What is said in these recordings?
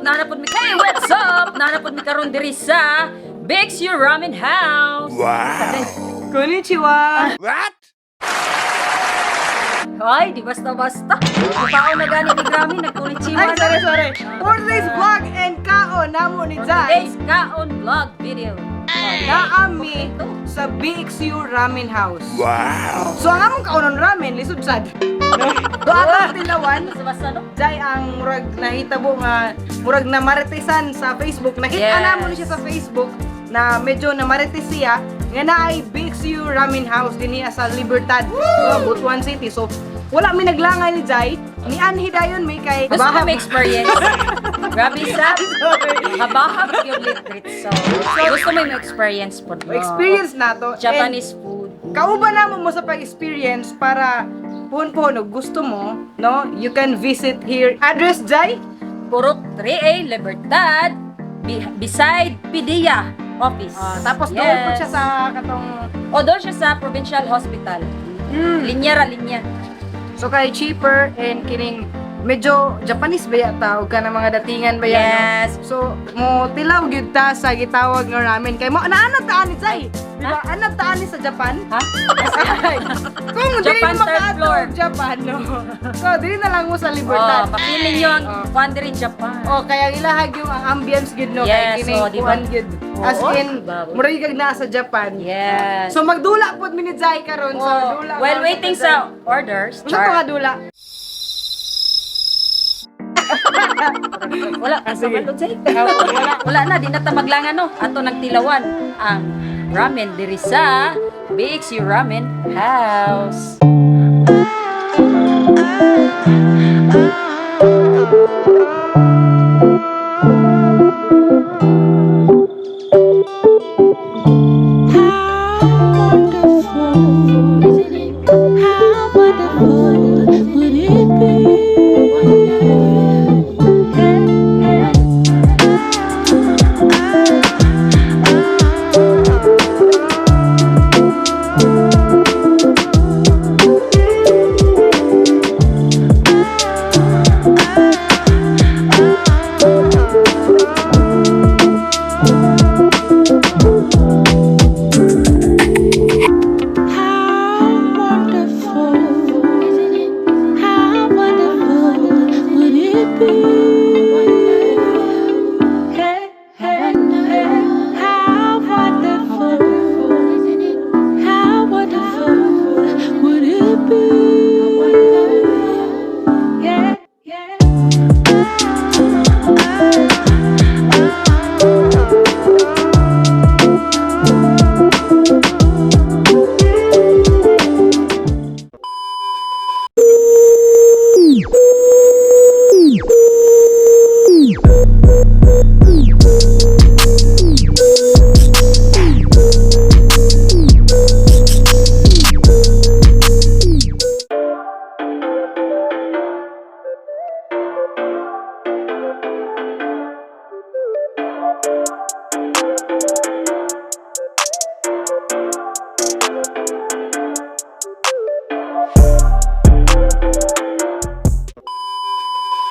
Naa na pod mi. Hey, what's up? Naa na pod mi karon diri sa BXU Ramen House. Wow. Konnichiwa! What? Ay, di basta-basta. Ipaon na gani ni Grammy, nagkonnichiwa. Ay, sorry, sorry. For today's vlog and kaon namo ni Jai, Today's kaon vlog video. naa mi sa BXU Ramen House. Wow. So ang among kaonon ramen, lisod sad. No? Do atong tilawan, Basta-basta, no? Jai ang murag nahitabo nga murag na maritesan sa Facebook. Nakita namo ni siya sa Facebook na medyo na marites siya nga naay BXU Ramen House dinhi sa Libertad, no, Butuan City. So wala mi naglangay ni Jai, ni anhi dayon mi kay Gusto ko may experience. Grabe sa habahab yung litrit. So, gusto mo yung experience po. No? Experience na to. And Japanese food. Kauban na mo sa pag-experience para pun-pun og gusto mo, no? You can visit here. Address, Jai? Purok 3A, Libertad, beside Pidia Office. Tapos doon po siya sa katong O, doon siya sa Provincial Hospital. Linya ra, linya. So kay cheaper and kining medyo Japanese ba yata o ka na mga datingan ba yan, no? Yes. So mo tilaw gyud ta sa gitawag nga ramen kay mo naanad ta ani Jai. Di ba? Anad ta ani sa Japan. Ha? Ay, kung dili Japan mo third makaadto floor. og Japan, no. So dili na lang mo sa Oh, Libertad. mapili nyo ang Oh. kuan diri Japan. Oh, kaya ilahag yung ang ambience gyud, no, kay Yes, kining oh, di ba? kuan gyud. As Oo, in, diba? murag kag naa sa Japan. Yes. So magdula pod mi ni Jai karon so Oh, dula. while ka waiting Jai. sa orders, Unsa to nga dula? Wala, Sige. sige. Wala, wala na, di na ta maglangan, no. Ato nagtilawan ang ramen diri sa BXU Ramen House. How wonderful, how wonderful would it be? How wonderful, how wonderful would it be? Hey, hey, hey, how wonderful would it be? Yeah.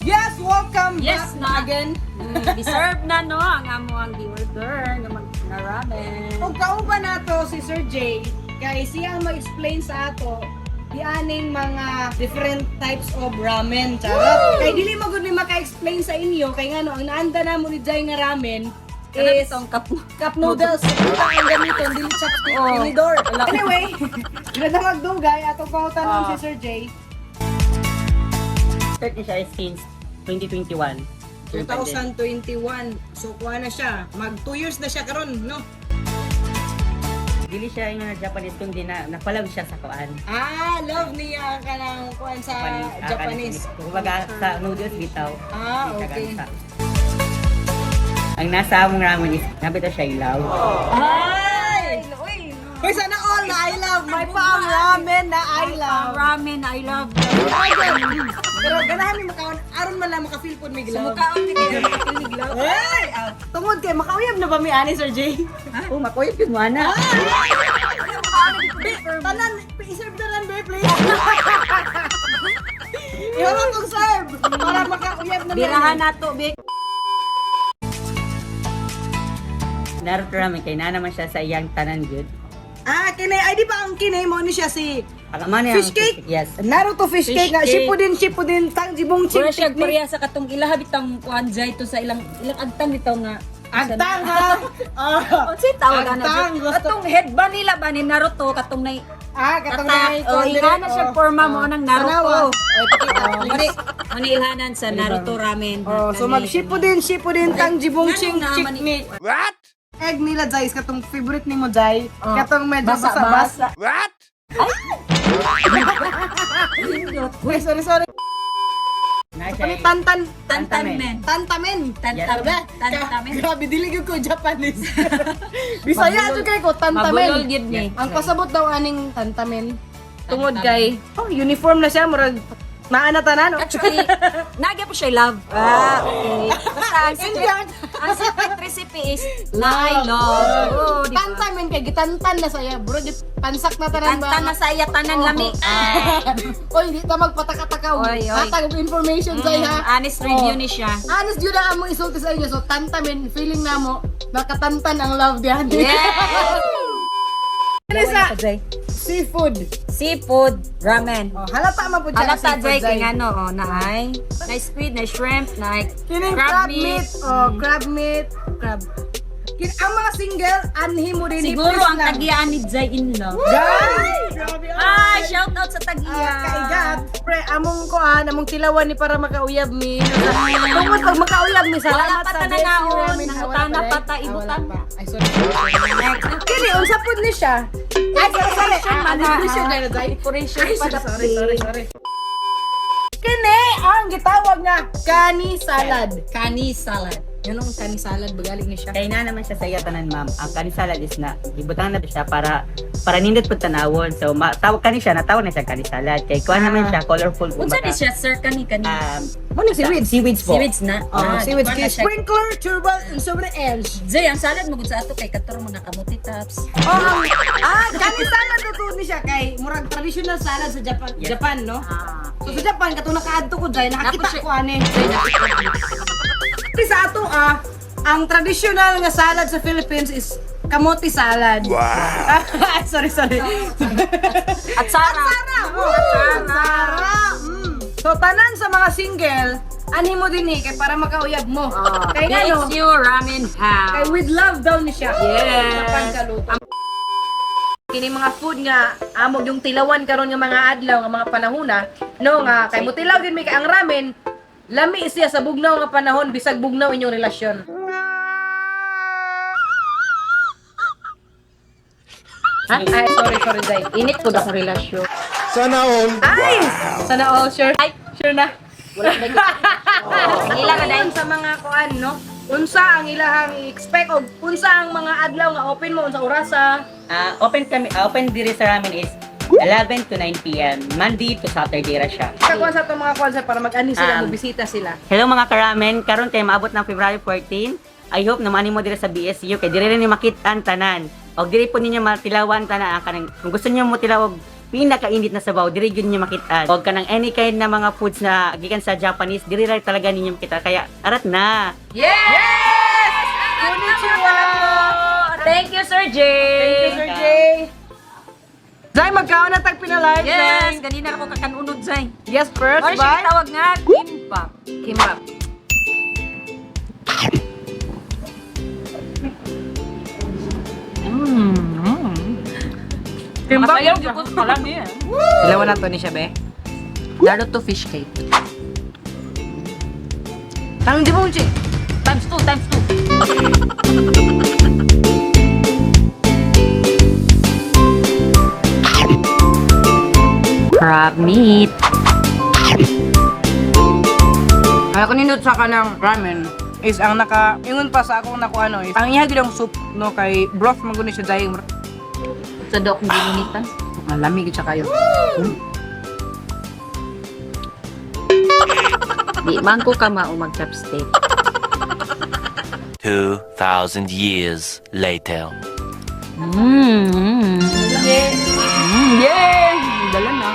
Yes, welcome Yes, back na. again. Deserve na, no, ang amo ang gi-order nga mag na ramen. Ug kauban nato si Sir Jay kay siya ang mag-explain sa ato dianing mga different types of ramen. Charot. Kay dili mo gud mi maka-explain sa inyo kay ngano ang naanda namo ni Jai nga ramen Is is itong cup cup noodles. Ito ang gamiton dili chopstick, Oh. tinidor. Anyway, dili na magdugay atong pangutanon Oh. si Sir Jay. Start ni siya is since 2021. 2021. So kuha na siya. Mag 2 years na siya karon, no? Dili siya yung mga Japanese kundi na napalag siya sa kuan. Ah, love niya ang kanang kuan sa Japanese. Kumbaga sa noodles bitaw. Ah, Dili siya okay. ganun Ang nasa among ramen is nabita siya ilaw. Ay! Uy, sana all na I love. May paang ramen na I love. Ramen, I love. Pero ganahan mi makaon aron man lang maka-feel pod mi glove. Sumukaon ni kayo maka-feel glove. Ay! Tungod kay makauyab na ba mi ani Sir Jay? Oh, makuyop yun mo ana. Be, tanan, i-serve na lang be, please. Ihulog kong serve para makauyab na mi. Birahan na to, Bik. Naruto Ramen kay na naman siya sa iyang tanan gyud. Ah, kini ay di ba ang kini mo ni siya si Ang ama niya ang fish cake? Yes. Naruto fish cake nga Fish cake. Shippuden Tangjibong Ching Pura siya technique. pareha sa katong ilaha bitang kuan jay to sa ilang ilang agtang bitaw nga. Agtang ha. Ah, Unsay tawag ana? Agtang, gusto- Katong headband nila ba ni Naruto katong nay ah katong tatak. nay Oh, ilana siya forma mo ng Tanawa. Naruto. Ay, pakita. Dili. Ano ilhanan sa Naruto Ramen. Oh, so mag Shippuden Shippuden Tangjibong Nganong Ching naaman ni- technique. What? Egg nila Jai is katong favorite nimo Jai. Katong medyo basa-basa. Basa-basa. Uy, sorry, sorry. Na siya. Ano tantan? Tantan men. Tantamen. Tantamen. Tantamen. Grabe, dili gyud ko Japanese. Bisaya jud kay ko Mabulol tantamen. gyud ni. Ang pasabot daw aning tantamen tungod kay oh, uniform na siya murag naa na tanan. Oh. Actually, nagya po siya love. Ah, okay. Basta ang secret recipe is I love. Oh, di ba? Tantamen kay gitantan na saya, bro, pansak na tanan ba? Tantan na sa iya tanan lami. Oy, di ta magpataka-taka. Oy, oy. Hatag og information sa iya. Honest review ni siya. Honest yun ang among isulti sa inyo. So, tantamen, feeling na mo, nakatantan ang love diyan. Yeah! Ano sa seafood? Seafood ramen. Oh, halata man po siya Halata seafood, jay Jai. kay ngano oh naay. Na squid, na shrimp, na Kining crab meat. Oh, crab meat. Crab. Ang mga single, anhi mo din. Siguro please ang lang. tagiyaan ni Jai in love. Guys! Grabe. Ay, shout out sa tagiya. Ah, kaigat. Pre, among kuan, among tilawan ni para makauyab mi. Tungod pag makauyab mi, Wala salamat pa sa ta nanaon, Best Ramen. Ah, wala nangutana pa pa ta, eh. Ah, ibutan. wala pa. Ay, sorry. Kini, unsa pud ni siya? Ay, sorry, sorry. Ah, decoration na Jai. Decoration Ay, pa sorry, sorry, sorry, sorry. Kini ang gitawag nga kani salad. Kani salad. Yun ang kani salad, bagaling ni siya. Kay na naman siya sa iya tanan ma'am. Ang kani salad is na gibutang na siya para para nindot pud tanawon. So tawag kani siya, natawag na siya kani salad. Kay kuan naman siya colorful Unsa kumbaga. ni siya sir kani kani? Mo ni seaweed. Seaweeds po. Seaweeds na. Oh, Ah, seaweeds. kuwan na Kay siya. sprinkler, turban, and sobre edge. Jay, ang salad mo gud sa ato kay katuro mga kamuti tops. Oh, ang, ah, kani salad to ni siya kay murag traditional salad sa Japan, Yes. Japan no? Ah. So sa Japan katong nakaadto ko dyan, nakakita Tapos siya- ko ani. Kasi sa ato ah, ang traditional nga salad sa Philippines is kamote salad. Wow. Sorry, sorry. At Sara. Atsara! Oh, atsara! So tanan sa mga single, anhi mo din eh, kay para makauyab mo. Kay ngano, BXU Ramen kay House. with love daw ni siya. Yes. Japan kaluto. Kini mga food nga amo yung tilawan karon nga mga adlaw nga mga panahona no nga kay mutilaw din mi kay ang ramen lami siya sa bugnaw nga panahon bisag bugnaw inyong relasyon. Ha? Ay, sorry, sorry, Zay. Init ko akong relasyon. Sana all. Ay! Sana all, sure. Ay! Sure na. Wala na gyud. Ang ila ka dahil. Sa mga kuan, no? Unsa ang ilahang i-expect og unsa ang mga adlaw nga open mo unsa orasa? Ah, open kami, open diri sa ramen is 11 to 9 p.m. Monday to Saturday ra siya. Kakuan sa itong mga kuan sir para mag-ani sila, mobisita sila. Hello mga karamen, karon kay maabot ng February 14. I hope na maani mo diri sa BSU kay diri rin ni makit-an tanan. Og diri po ninyo matilawan tanan ang kanang kung gusto niyo mo tilaw og pinakainit na sabaw diri gyud niyo makit-an. Og kanang any kind na mga foods na gikan sa Japanese diri ra talaga ninyo makita kaya arat na. Yes! Konnichiwa! Thank you, Sir Jay. Thank you, Sir Jay. Zay, magkaon na tag pinalive, Yes, Zay. ganina ako kakanunod, Zay. Yes, first, Ano siya bye. tawag nga? Kimbap. Kimbap. Kimbap. Makasayaw gyud ko kalami eh. Ilawan na to ni siya, be. Naruto fish cake. Tang di mo, Chi. Times two, times two. Crab meat. Ay, ako nindot sa kanang ramen is ang naka ingon pa sa akong nakuha no is ang iya gyud ang soup no kay broth man gud ni siya dayong Sa dok ginitan. ang lami gyud siya kayo. Di man ko ka mao mag chopstick. 2,000 years later. Yeah! Dala na.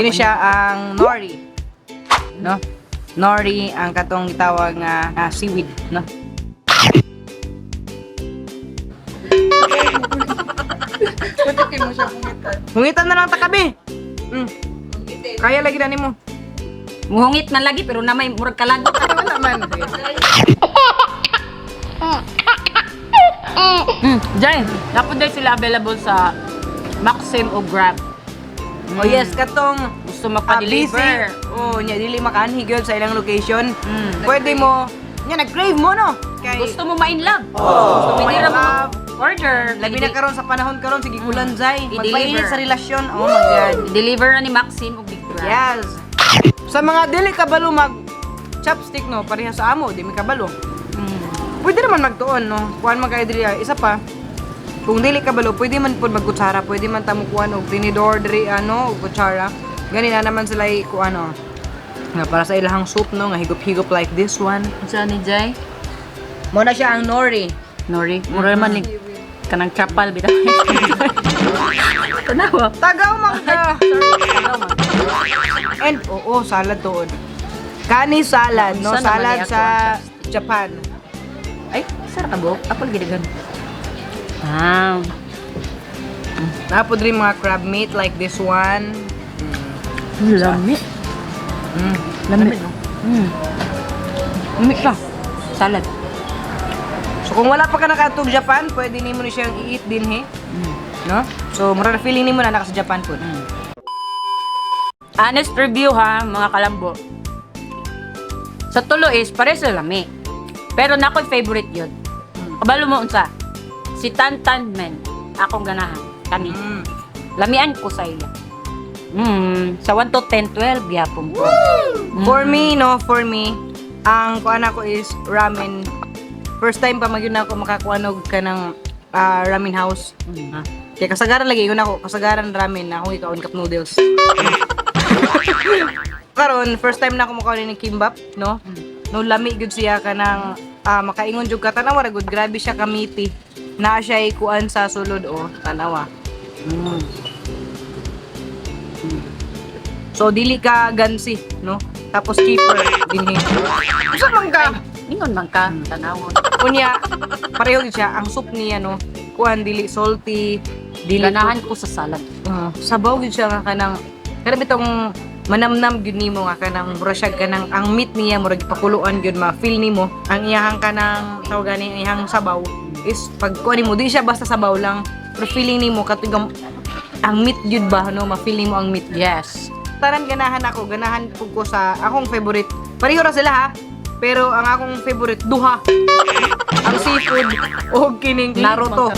Kini siya ang nori. No? Nori ang katong gitawag nga seaweed, no? Hungitan na lang ta kabi. Kaya lagi na nimo. Muhungit man lagi pero na may murag kalagot. Ay, wala man. Jay, dapat dahil sila available sa Maxim o Grab. Oh yes, katong Gusto busy. magpa-deliver. Oh, nya dili makaanhi gyud sa ilang location. Pwede mo nya nag-crave mo, no? Kay Gusto mo ma-inlove. Gusto mo Pwede ra mo ma-inlove. order. Labi na karon sa panahon karon sige kulan zay. I-deliver. Magpainit sa relasyon. Oh my God. Deliver na ni Maxim og Big Grab. Yes. Sa mga dili kabalo mag chopstick, no, pareha sa amo, di mi kabalo. Pwede naman magtuon, no. Kuan man kayo diri ah. Isa pa. Kung dili kabalo, pwede man pud magkutsara, pwede man ta mo kuan og tinidor diri ano, og kutsara. Gani na naman sila i kuan, oh. Nga para sa ilahang soup, no, nga higop-higop like this one. Unsa ni Jay? Mo na siya ang nori. Nori, mura man ni kanang chapal bitaw. Tanawa. Tagaw man ka. And oo, salad tuod. Kani salad, no, Unsa naman salad ni ako sa ang Japan. Ay, sar ka go. Ako lagi dagan. Ah. Napod rin mga crab meat like this one. Lami. Lami, no? Lami siya. Salad. So kung wala pa ka nakatug Japan, pwede nimo ni siyang i-eat din he. No? So mura na feeling nimo na naka sa Japan po. Honest review ha, mga kalambo. Sa tulo is, pare sa lami. Pero na ako'y favorite yun. Kabalo mo unsa? Si Tantan Men. Akong ganahan. Kani. Lamian ko sa iya. Sa 1 to 10, 12, gyapon ko. For me, no, for me, ang kuan ako is ramen. First time pa magyud na ako makakuan og kanang ramen house. Ah. Kaya kasagaran lagi yun ako, kasagaran ramen na akong ikaon cup noodles. Karon, first time na ako makaon ng kimbap, no? No, lami gyud siya kanang makaingon jud ka, tanawa ra gud, grabe siya kamiti. Naa siya ikuan sa sulod, oh, tanawa. So dili ka gansi, no? Tapos cheaper dinhi. Usa man ka? Ingon man ka, tanawon. Unya, pareho gyud siya ang soup niya, no. Kuan dili salty, dili Ganahan ko sa salad. Sabaw gyud siya nga kanang kana bitong manamnam gyud nimo nga kanang mura siya kanang ang meat niya mura gipakuluan gyud ma-feel nimo ang iyahang kanang tawag gani ang iyahang sabaw is pag kuan nimo di siya basta sabaw lang pero feeling nimo katong ang meat gyud ba, no, ma-feel nimo ang meat. Yes. Tanan ganahan ako, ganahan pud ko sa akong favorite. Pareho ra sila ha, pero ang akong favorite duha ang seafood o kining Naruto.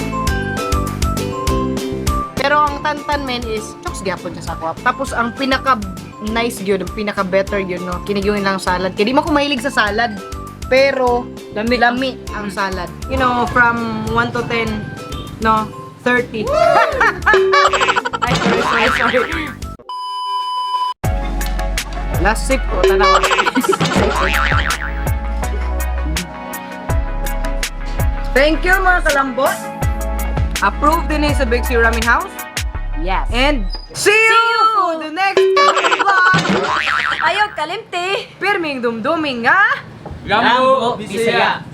Pero ang Tantan Men is chokes gyapon siya sa ako. Tapos ang pinaka nice gyud, ang pinaka better gyud, no. Kini gyud lang salad. Kay di man ko mahilig sa salad. Pero lami, lami ang salad. From 1 to 10, no, 30. Ay, sorry, sorry, sorry. Last sip ko, tanawa. Thank you, mga kalambot. Approved din eh sa Big C Ramen House. Yes. And see you for the next vlog! Ayaw kalimti. Pirming dumduming nga! Lambo, Bisaya.